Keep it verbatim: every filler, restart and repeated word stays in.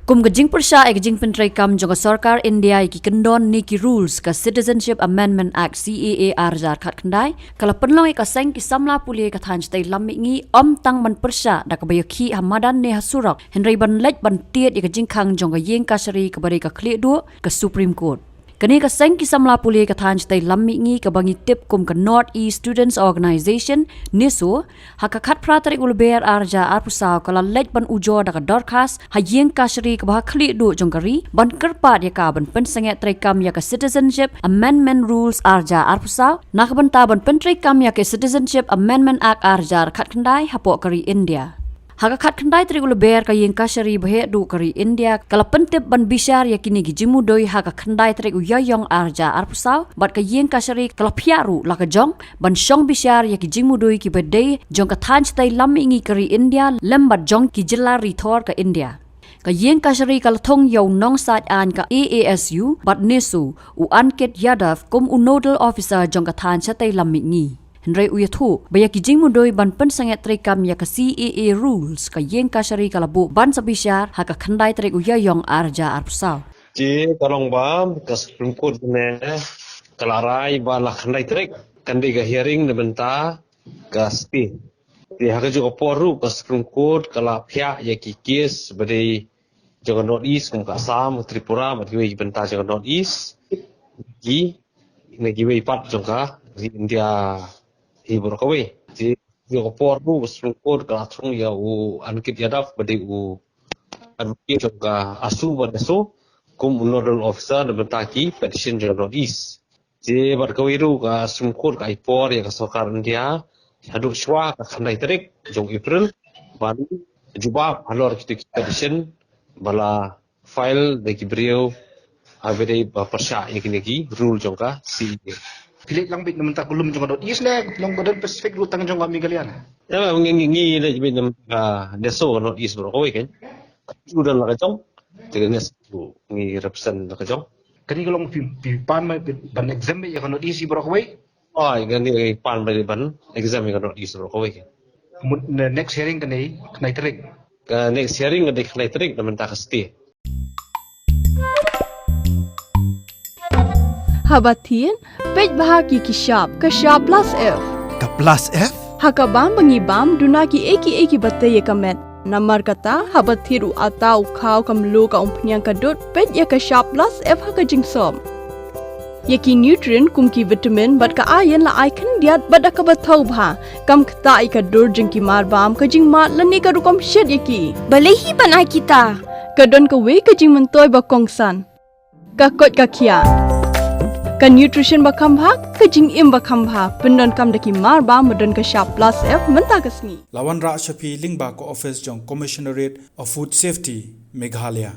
Kum ka jingpyrshah ïa ka jingpyntreikam jong ka sorkar India ïa ki kyndon ne ki rules ka Citizenship Amendment Act, C A A, ar hajar khatkhyndai, ka la pynlong ïa ka seng ki samla pule ka thaiñ shatei lam mihngi ym tang ban pyrshah da kaba ïakhih ha madan ne ha surok, hynrei ban leit ban tied ïa ka jingkhang jong ka ïing kashari kaba dei ka khlieh duh, ka Supreme Court. Kane ka seng ki samla pule ka thaiñ shatei lam mihngi kaba ngi tip kum ka North East Students Organisation, NESO, ha ka khatphra tarik u Lber ar hajar arphew saw ka la leit ban ujor da ka dorkhas ha ïing kashari kaba ha khlieh duh jong ka ri ban kyrpad ïa ka ban pynsangeh treikam ïa ka Citizenship Amendment Rules ar hajar arphew saw, na ka bynta ban pyntreikam ïa ka Citizenship Amendment Act ar hajar khatkhyndai hapoh ka ri India. Ha ka khatkhyndai tarik u Lber ka ïing kashari baheh duh ka ri India ka la pyntip ban bishar ïa kine ki jingmudui ha ka khyndai tarik u Ïaïong ar hajar arphew saw, bad ka ïing kashari ka la phiah ruh la ka jong ban shong bishar ïa ki jingmudui kiba dei jong ka thaiñ shatei lam mihngi ka ri India lem bad jong ki jylla ri thor ka India. Ka ïing kashari ka la thung ïa u nongsaid aiñ ka A A S U bad NESO, u Ankit Yadav, kum u Nodal Officer jong ka thaiñ shatei lam mihngi. Hynrei u ïathuh ba ïa ki jingmudui ban pynsangeh treikam ïa ka C A A rules ka ïing kashari ka la buh ban sa bishar ha ka khyndai tarik u Ïaïong ar hajar arphew saw. Te ka long ba ka Supreme Court ne ka la rai ba la khyndai tarik kan dei ka hearing na bynta ka stay. Te ha kajuh ka por ruh ka Supreme Court ka la phiah ïa ki case ba dei jong ka North East, kum ka Assam, Tripura, bad kiwei ki bynta jong ka North East, ki na kiwei pat jong ka ri India hi baroh kawei. Te kajuh ka por ruh ka Supreme Court ka la thung ïa u Ankit Yadav ba dei u advocate jong ka ASU bad NESO kum u nodal officer na bynta ki petition jong ka North East. Te bad kawei ruh ka Supreme Court ka ai por ïa ka sorkar India haduh shwa ka khyndai tarik jong April ban jubab halor kito ki petition ba la file da ki briew haba dei ba pyrshah ïa kine ki rule jong ka C A A. Phi leit lang beit na bynta ka lum jong ka North East ne long ka don Pacific ruh tang jong ka Meghalaya ne? Ïa ba ngi ngi ngi leit beit na bynta ka NESO ka North East baroh kawei kan. Ju don la ka jong. Te ka NESO ngi represent la ka jong. Kane ka long phi phi pan ma ban exam ïa ka North East baroh kawei. Oi, kane ngi pan ba ban exam ïa ka North East baroh kawei kan. Mut ne next hearing kane khyndai tarik. Ka next hearing ka dei khyndai tarik na bynta ka stay. Haba thied, peit bha ki ki shap, ka shap plus F. Ka plus F? Ha ka bam ba ngi bam, duna ki ei ki ei kiba tei ïa ka met. Namar kata, haba thied u atta u khaw ka mluh ka umphniang ka dud, peit ïa ka shap plus F ha ka jingsop. Ïa ki nutrient kum ki vitamin bad ka iron la ai khyndiat bad da kaba thaw bha. Kam ktah ïa ka dur jong ki mar bam, ka jingmad lane ka rukom shet ïa ki. Balei hi ban ai kita? Ka don kawei ka jingmyntoi ba kongsan. Ka koit ka khiah. Ka nutrition ba kham bha, ka jingim ba kham bha. Pyndonkam da ki mar bam ba don ka shap plus F mynta ka sngi. La wanrah sha phi lyngba ka office jong Commissionerate of Food Safety, Meghalaya.